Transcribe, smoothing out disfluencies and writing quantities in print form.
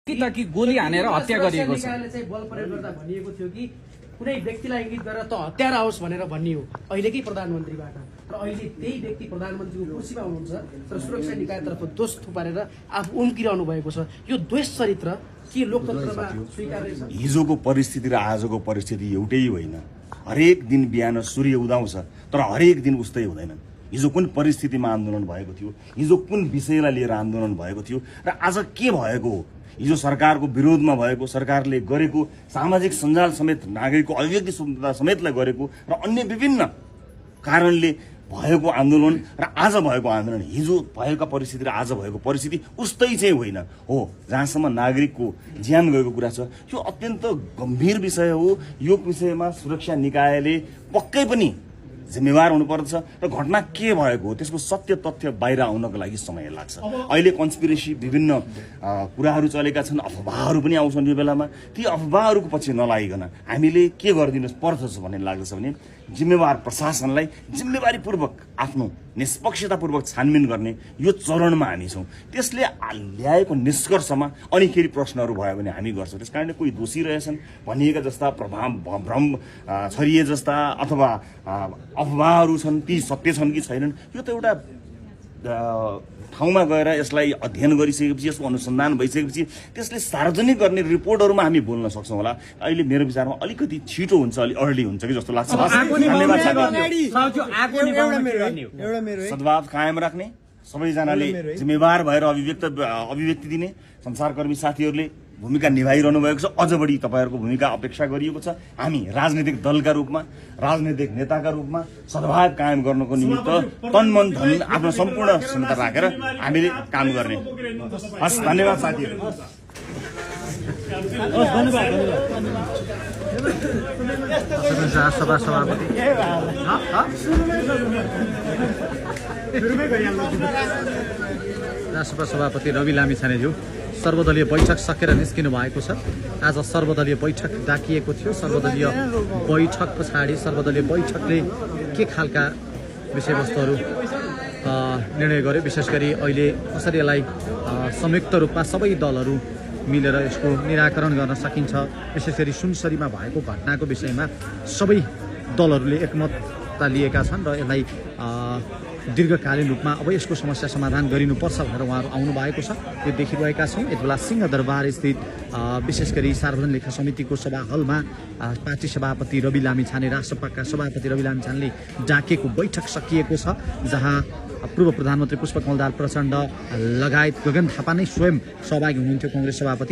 कि गोली हानेर हत्या गरिएको छ। चाहिँ बल प्रयोग गर्दा भनिएको थियो कि कुनै व्यक्तिलाई इङ्गित गरेर त हत्यारा आओस् भनेर भनियो अहिलेकै प्रधानमन्त्रीबाट। र अहिले त्यही व्यक्ति प्रधानमन्त्रीको कुर्सीमा हुनुहुन्छ तर सुरक्षा निकायतर्फ दोष थुपारेर आफू उम्किरहनु भएको छ। यो द्वेष चरित्र के लोकतन्त्रमा स्वीकार्य छ? हिजोको परिस्थिति र आजको परिस्थिति एउटै होइन। हरेक दिन बिहान सूर्य उदाउँछ तर हरेक दिन उस्तै हुँदैन। हिजो कुन परिस्थितिमा आन्दोलन भएको थियो, हिजो कुन विषयलाई लिएर आन्दोलन भएको थियो र आज के भएको हो। हिजो सरकारको विरोधमा भएको, सरकारले गरेको सामाजिक सञ्जाल समेत नागरिकको अभिव्यक्ति स्वतन्त्रता समेतलाई गरेको र अन्य विभिन्न कारणले भएको आन्दोलन र आज भएको आन्दोलन, हिजो भएका परिस्थिति र आज भएको परिस्थिति उस्तै चाहिँ होइन हो। जहाँसम्म नागरिकको ज्यान गएको कुरा छ यो अत्यन्त गम्भीर विषय हो। यो विषयमा सुरक्षा निकायले पक्कै पनि जिम्मेवार हुनुपर्छ र घटना के भएको हो त्यसको सत्य तथ्य बाहिर आउनको लागि समय लाग्छ। अहिले कन्स्पिरेसी विभिन्न कुराहरू चलेका छन्, अफवाहहरू पनि आउँछन्। यो बेलामा ती अफवाहहरूको पछि नलागिकन हामीले के गरिदिनु पर्दछ भन्ने लाग्दछ भने जिम्मेवार प्रशासनलाई जिम्मेवारीपूर्वक आफ्नो निष्पक्षतापूर्वक छानबिन गर्ने यो चरणमा हामी छौँ। त्यसले ल्याएको निष्कर्षमा अनि फेरि प्रश्नहरू भयो भने हामी गर्छौँ। त्यस कारणले कोही दोषी रहेछन् भनिएका जस्ता भ्रम छरिए जस्ता अथवा अफवाहहरू छन् ती सत्य छन् कि छैनन् यो त एउटा ठाउँमा गएर यसलाई अध्ययन गरिसकेपछि यसको अनुसन्धान भइसकेपछि त्यसले सार्वजनिक गर्ने रिपोर्टहरूमा हामी बोल्न सक्छौँ होला। अहिले मेरो विचारमा अलिकति छिटो हुन्छ, अलि अर्ली हुन्छ कि जस्तो लाग्छ। सद्भाव कायम राख्ने, सबैजनाले जिम्मेवार भएर अभिव्यक्ति दिने संसारकर्मी साथीहरूले भूमिका निभाइरहनु भएको छ। अझ बढी तपाईँहरूको भूमिका अपेक्षा गरिएको छ। हामी राजनैतिक दलका रूपमा, राजनैतिक नेताका रूपमा सद्भाव कायम गर्नको निमित्त तन मन धन आफ्नो सम्पूर्ण क्षमता राखेर हामीले काम गर्ने। हस्, धन्यवाद साथीहरू। राष्ट्रसभा सभापति रवि लामिछानेज्यू सर्वदलीय बैठक सकेर निस्किनु भएको छ। आज सर्वदलीय बैठक डाकिएको थियो। सर्वदलीय बैठक पछाडि सर्वदलीय बैठकले के खालका विषयवस्तुहरू निर्णय गर्यो, विशेष गरी अहिले कसरी यसलाई संयुक्त रूपमा सबै दलहरू मिलेर यसको निराकरण गर्न सकिन्छ, विशेष गरी सुनसरीमा भएको घटनाको विषयमा सबै दलहरूले एकमतता लिएका छन् र यसलाई दीर्घकालीन रूपमा अब यसको समस्या समाधान गरिनुपर्छ भनेर उहाँहरू आउनु भएको छ। यो देखिरहेका छौँ। यति बेला सिंहदरबार स्थित विशेष गरी सार्वजनिक लेखा समितिको सभा हलमा पार्टी सभापति रवि लामिछाने, राष्ट्रपाका सभापति रवि लामिछानेले डाकेको बैठक सकिएको छ, जहाँ पूर्व प्रधानमन्त्री पुष्पकमल दाहाल प्रचण्ड लगायत गगन थापा नै स्वयं सहभागी हुनुहुन्थ्यो। कांग्रेस सभापति